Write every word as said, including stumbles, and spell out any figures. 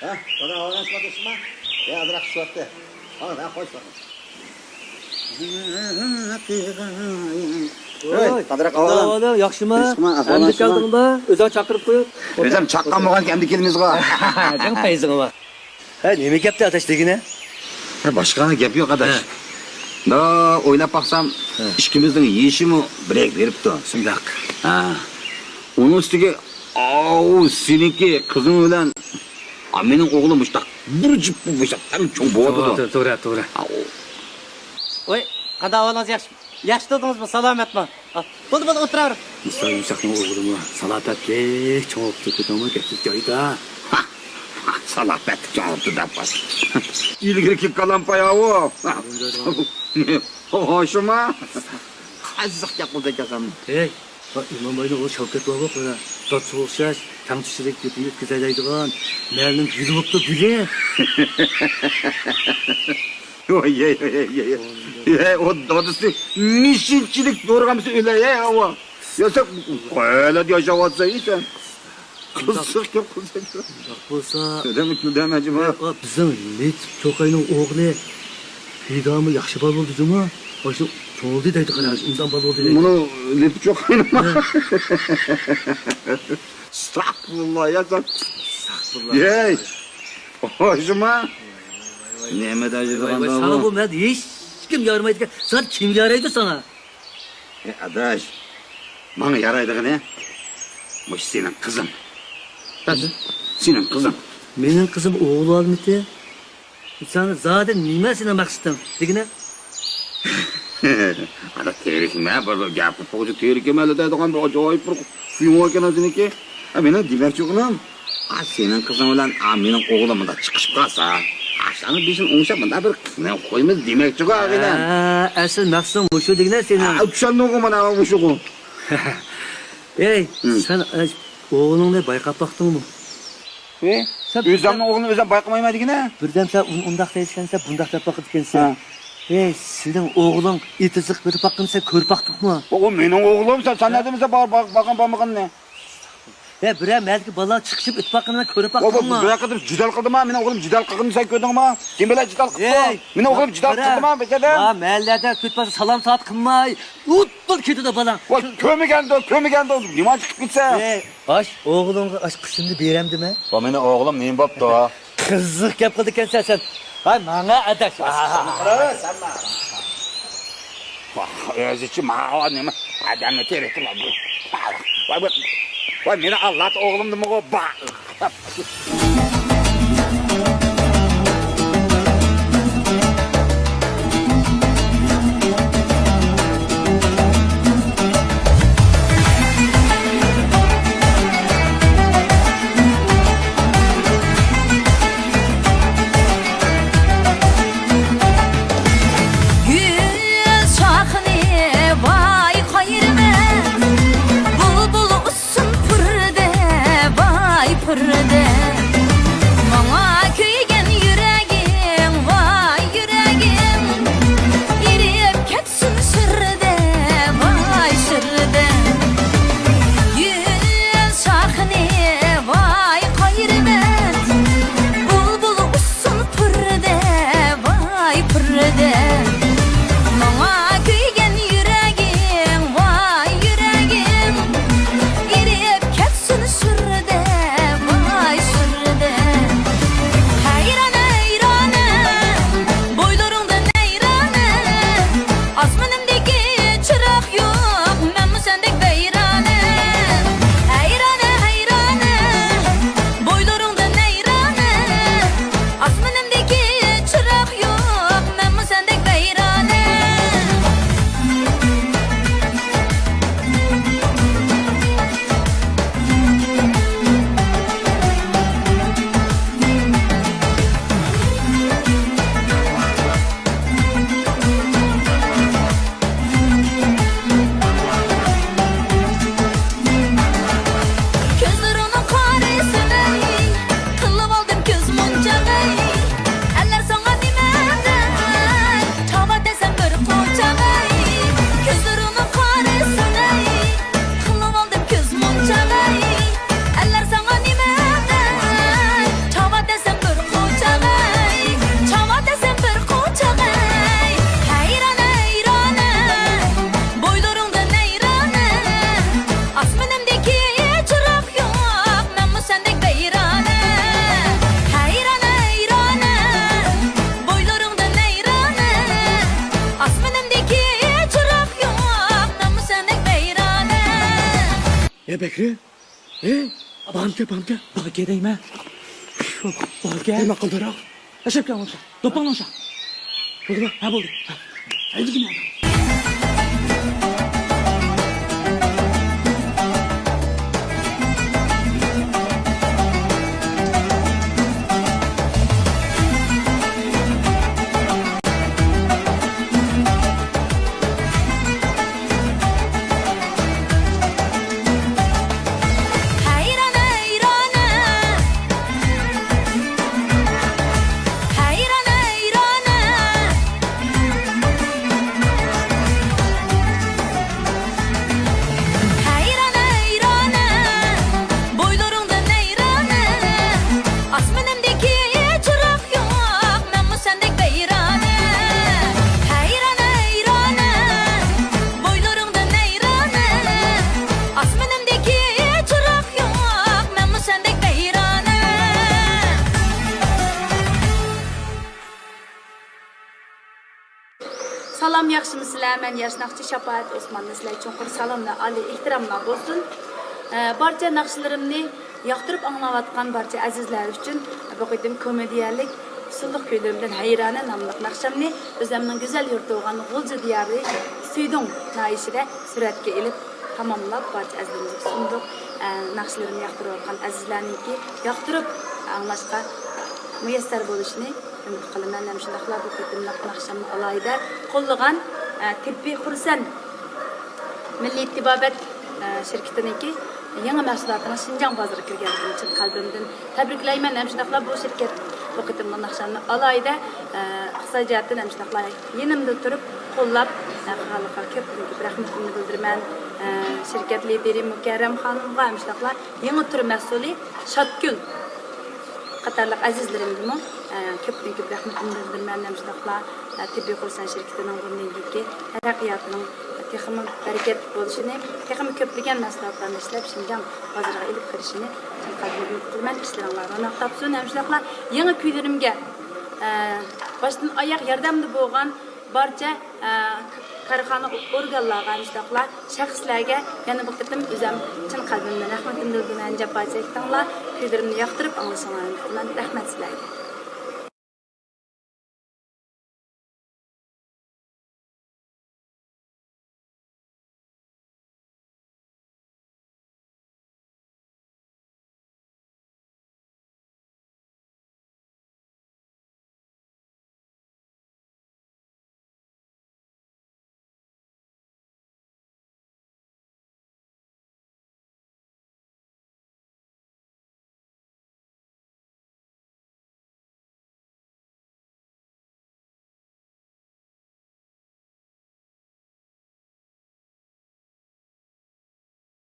ھە، دادا، ئاۋازىڭ چىقماپتۇ، چىقما. يا، ئازراق چۈشۈۋەتتى. ئانا، ھە، خوش بولدى. ھەي، قادىراك ئاۋازىڭ. ئەھۋالىڭ ياخشىمۇ؟ ياخشىمۇ، ئەھۋالىڭ ئەمدى ياخشىمۇ؟ كەلدىڭدا، ئۆزۈڭ چاقىرىپ قويۇپ. ئۆزۈم چاققان بولغانكەن، ئەمدى كېلىمىزغۇ. جىڭ پەيزىڭ بار. ھە، نېمە گەپتى ئاداش دېگىنە؟ ھە، باشقا گەپ يوق ئاداش. ھە. دا ئويلاپ باقسام، ھە، ئىككىمىزنىڭ يېشىمۇ بىرەك بېرىپتۇ. شۇنداق. ھە. ئۇنىڭ ئۈستىگە، ئاۋۇ سېنىڭكى قىزىڭ بىلەن، ئا، مېنىڭ ئوغلۇم مۇشتاق بىر جۈپ مۇشتاق تەڭ چوڭ بولۇۋاتىدۇ. توغرا، توغرا، توغرا. ئاۋۇ. ۋاي، قانداق ئەھۋالىڭىز ياخشى؟ ياخشى تۇردىڭىزمۇ؟ سالامەتمۇ؟ ھا، بولدى، بولدى، ئولتۇراۋېرىڭ. مىسرا يۇمشاقنىڭ ئوغلىمۇ سالاپەتلىك چوڭ بوپتۇ، كۆردۈڭمۇ؟ گەپسىز جايىدا. ھا، ھا، سالاپەتلىك چوڭ بوپتۇ دەپ قالسا. ئىلگىرىكى كالامپاي ئاۋۇ. ھا، ھوشۇما؟ قازىق گەپ قىلدى ئەكەلسەم. ھەي، ۋاي، ئىمام باينىڭ ئۇ شەۋكەت بارغۇ، قارا. دادىسىغا ئوخشاش، تەڭتۇشىدەك گېپىنى ئۆتكۈزەلەيدىغان. مەھەللىنىڭ گۈلى بوپتۇ، گۈلى. ۋاي، ۋاي، ۋاي، ۋاي. ۋاي، ئۇ دادىسى مىشىنچىلىك دورىغا مىسا ئۆلەي، ھەي، ھاۋا. يا سەن قەيەردە ياشاۋاتسەن، ئى، سەن؟ قىزىق گەپ قىلساڭ. شۇنداق بولسا، كۆدەم، كۆدەم، ئەجەبا. ئە، ئا، بىزنىڭ لېتىپ چوقاينىڭ ئوغلى پىدامۇ ياخشى بالا بولدى جۇمۇ. ئاشۇ چوڭ بولدى دەيدۇ، قارا، ئۇنداق بالا بولدى دەيدۇ. مۇنۇ لېتىپ چوقاينىما؟ ھە. ئەستەغپۇرۇللا، يا سەن. ئەستەغپۇرۇللا. ھەي. ھوشۇما؟ نېمە دەيدىغان ۋاي، ۋاي، ساڭا بۇ؟ بۇ مەن ھېچكىم يارىمايدىكەن. ساڭا كىم يارايدۇ ساڭا؟ ئەي ئاداش، ماڭا يارايدىغىنى مۇشۇ سېنىڭ قىزىڭ. سېنىڭ قىزىڭ. مېنىڭ قىزىم ئوغۇل ئالمىتى. سەن زادى نېمە سېنىڭ مەقسىتىڭ دېگىنە؟ ئانا تېرىكمە، بىر، بىر گەپ قىلىپ قويغۇچە تېرىكمە دەيدىغان بىر ئاجايىپ بىر خۇيۇڭ ئىكەن سېنىڭكى. ھە، مېنىڭ دېمەكچى بولغىنىم، ھە، سېنىڭ قىزىڭ بىلەن، ھە، مېنىڭ ئوغلۇم مۇنداق چىقىشىپ قالسا، ھە، شۇلارنىڭ بېشىنى ئوڭشاپ مۇنداق بىر قىزنى قويىمىز دېمەكچىغۇ، ئاغىنەم. ھە، ئەسلى مەقسىتىڭ مۇشۇ دېگىنە سېنىڭ. ھە، چۈشەندىڭغۇ مانا مۇشۇغۇ. ئەي، سەن، ئە، ئوغلۇڭنى بايقاپ باقتىڭمۇ؟ ۋە؟ سەن ئۆزۈمنىڭ ئوغلىنى ئۆزۈم بايقىمايمەن دېگىنە. بىردەم سەن ئۇنى ئۇنداق دەيدىكەنسەن، بۇنداق دەپ باقىدىكەنسەن. ھە. ۋەي، سېنىڭ ئوغلۇڭ ئېتىزلىق بېرىپ باققىنى سەن كۆرۈپ باقتىڭمۇ؟ ئۇ مېنىڭ ئوغلۇم، سەن، سەن نەدىن بىلىسەن بار-، بار-، بارغان بارمىغىنىنى؟ ۋە بىرەر مەھەللىدىكى بالىلار چىقىشىپ ئۆتۈپ باققىنىنى كۆرۈپ باقتىڭمۇ؟ بىرەر قېتىم جېدەل قىلدىما؟ مېنىڭ ئوغلۇم جېدەل قىلغىنىنى سەن كۆردۈڭمۇ؟ كىم بىلەن جېدەل قىپتۇ؟ ۋەي، مېنىڭ ئوغلۇم جېدەل قىپتۇما بىر كەدە؟ ھە، مەھەللىلەردە كۆرۈپ قالسا سالام سائەت قىلماي، ئۇددۇل كېتىدۇ بالاڭ. ۋاي، كۆرمىگەندۇ، كۆرمىگەندۇ، نېمانچە قىلىپ كېتىسەن؟ ۋەي، ئاش، ئوغلۇڭغا ئاش قىسمىنى بېرەمدىمەن؟ ۋا مېنىڭ ئوغلۇم نېمە بوپتۇ؟ قىزىق گەپ قىلىدىكەنسەن سەن. ھاي، ماڭا ئاداش. ۋاھ، ئۆزىچۇ ماۋۇ نېمە ئادەمنى تېرىتىۋالدى. ۋاي، ۋاي، ۋاي، مېنىڭ ئاللا ئوغلۇمدىمۇ با. گۈل شاخىنى ۋاي قايرىمەن، بۇلبۇل ئۇسسۇن پۇرىدى، ۋاي پۇرىدى. ماڭا كۆيگەن يۈرەگىڭ، ۋاي يۈرەگىم، ئېرىپ كەتسۇن شىردە، ۋاي شىردە. گۈل شاخىنى ۋاي قايرىمەن، بۇلبۇل ئۇسسۇن پۇرىدى، ۋاي پۇرىدى. ماڭا كۆيگەن يۈرەگىڭ، ۋاي يۈرەگىم، ئېرىپ كەتسۇن شىردە، ۋاي شىردە. ھەيران، ھەيرانە، بويلىرىڭدىن ھەيرانە. ئاسمىنىمدىكى چىراغ يوق، مەنمۇ سەندەك ۋەيرانە. ھەيرانە، ھەيرانە، بويلىرىڭدىن ھەيرانە. ئاسمىنىمدىكى چىراغ يوق، مەنمۇ سەندەك ۋەيرانە. يا بەكرى، ئى، بارمىكەن، بارمىكەن؟ باركەن دەيمەن. شۇ، باركەن. نېمە قىلدىراق؟ ئەشەپ كەڭ ئوخشا. دوپپاڭنى ئوخشا. بولدىمۇ؟ ھە، بولدى. ھە. ھەيدىگىنە. ھەيران، ھەيران، ھەيران، ھەيران. ھەيران، ھەيران، بويلىرىڭدىن ھەيران. ئاسمىنىمدىكى چىراغ يوق، مەنمۇ سەندەك ۋەيرانە. ھەيران، ھەيران، بويلىرىڭدىن ھەيران. ئاسمىنىمدىكى چىراغ يوق، مەنمۇ سەندەك ۋەيرانە. سالام، ياخشىمۇسىلەر؟ مەن ياش ناخشىچى شاپائەت ئوسماندىن سىلەر چوڭقۇر سالاملار، ئالىي ئېھتىراملار بولسۇن. ئە، بارچە ناخشىلىرىمنى ياقتۇرۇپ ئاڭلاۋاتقان بارچە ئەزىزلەر ئۈچۈن بۇ قېتىم كومېدىيەلىك ئۇسسۇللۇق كۈيلىرىمدىن ھەيرانە ناملىق ناخشامنى ئۆزۈمنىڭ گۈزەل يۇرتى بولغان غۇلجا دىيارى سۈيدۈڭ ناھىيەسىدە سۈرەتكە ئېلىپ تاماملاپ، بارچە ئەزىزلىرىمىزگە سۇندۇق. ئە، ناخشىلىرىمنى ياقتۇرۇۋاتقان ئەزىزلەرنىڭكى ياقتۇرۇپ ئاڭلاشقا مۇيەسسەر بولۇشىنى ئۈمىد قىلىمەن. ھەم شۇنداقلا بۇ قېتىملىق ناخشامنى ئالاھىدە قوللىغان، ئە، تېببىي خۇرسەن مىللىي تېبابەت، ئە، شىركىتىنىڭكى يېڭى مەھسۇلاتىنىڭ شىنجاڭ بازىرىغا كىرگەنلىكىنى چىن قەلبىمدىن تەبرىكلەيمەن. ھەم شۇنداقلا بۇ شىركەت بۇ قېتىملىق ناخشامنى ئالاھىدە، ئە، ئىقتىسادىي جەھەتتىن ھەم شۇنداقلا يېنىمدا تۇرۇپ قوللاپ، ئە، خەلققە كۆپتىن كۆپ رەھمىتىمنى بىلدۈرىمەن. ئە، شىركەت لىدىرى مۇكەررەم خانىمغا ھەم شۇنداقلا يېڭى تۈر مەھسۇلى شاتگۈل قاتارلىق ئەزىزلىرىمگىمۇ، ئە، كۆپتىن كۆپ رەھمىتىمنى بىلدۈرىمەن. ھەم شۇنداقلا، ئە، تېببىي خۇرسەن شىركىتىنىڭ بۇندىن كېيىنكى تەرەققىياتىنىڭ تېخىمۇ بەرىكەتلىك بولۇشىنى، تېخىمۇ كۆپلىگەن مەھسۇلاتلارنى ئىشلەپ، شىنجاڭ بازىرىغا ئېلىپ كىرىشىنى چىن قەلبىمدىن ئۈمىد قىلىمەن. ئىشلىرىڭلار روناق تاپسۇن. ھەم شۇنداقلا يېڭى كۈيلىرىمگە، ئە، باشتىن ئاياغ ياردەمدە بولغان بارچە، ئە، كارخانا ئورگانلارغا، مۇشۇنداقلا شەخسلەرگە يەنە بىر قېتىم ئۆزۈم چىن قەلبىمدىن رەھمىتىمنى بىلدۈرىمەن. جاپا چەكتىڭلار، كۈيلىرىمنى ياقتۇرۇپ ئاڭلىشىڭلارنى كۈتىمەن. رەھمەت سىلەرگە.